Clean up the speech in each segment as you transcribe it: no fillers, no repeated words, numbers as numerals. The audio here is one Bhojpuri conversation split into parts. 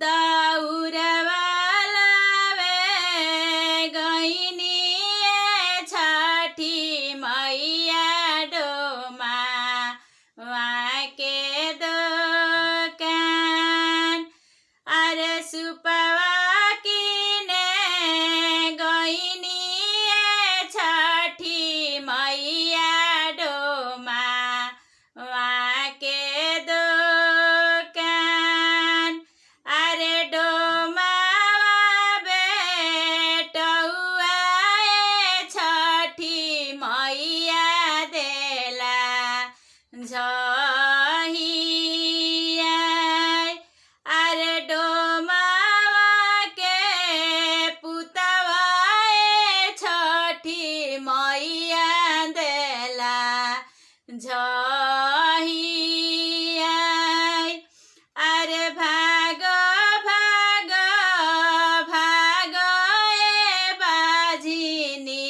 दौरवाला गइनी ए छठी मैया डोमा के दोकान। अरे सुपवा किने गइनी ए छठी मैया डोमा के दोकान। अरे डोमावा बेटौआ ए छठी मैया देला झहिया। अरे डोमावा के पुतवा ए छठी मैया देला झहिया। अरे भाग भाग भाग ए बाजिनी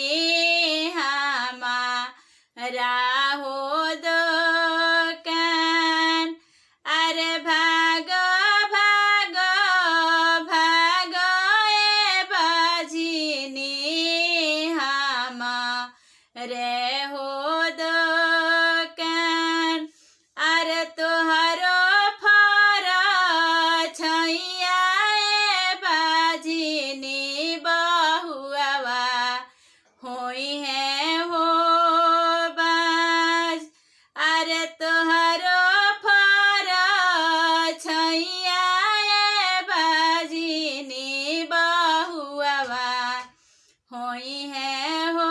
हामा राहो दोकान। अरे भाग भाग भाग ए बाजिनी हामा रे हो दोकान। अरे तोहरो फर छैया ए बाजिनी बहुआवा होई है हो बाज। अरे तोहरो फर छैया ए बाजिनी बहुआवा होई है हो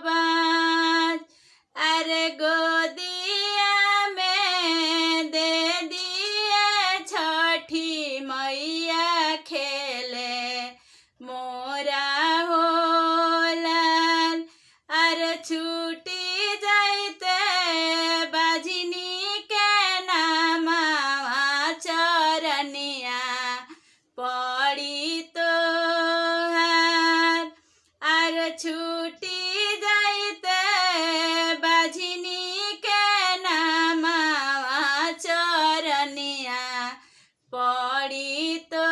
बाज। अरे गोदिया में दे दिए छठी मैया खेले मोरा हो लाल। अरे छूटी जाइते बाजिनी के नामा चरनिया पड़ी तोहार। आर छूटी जाइते बाजिनी के नामा चरनिया पड़ी तो।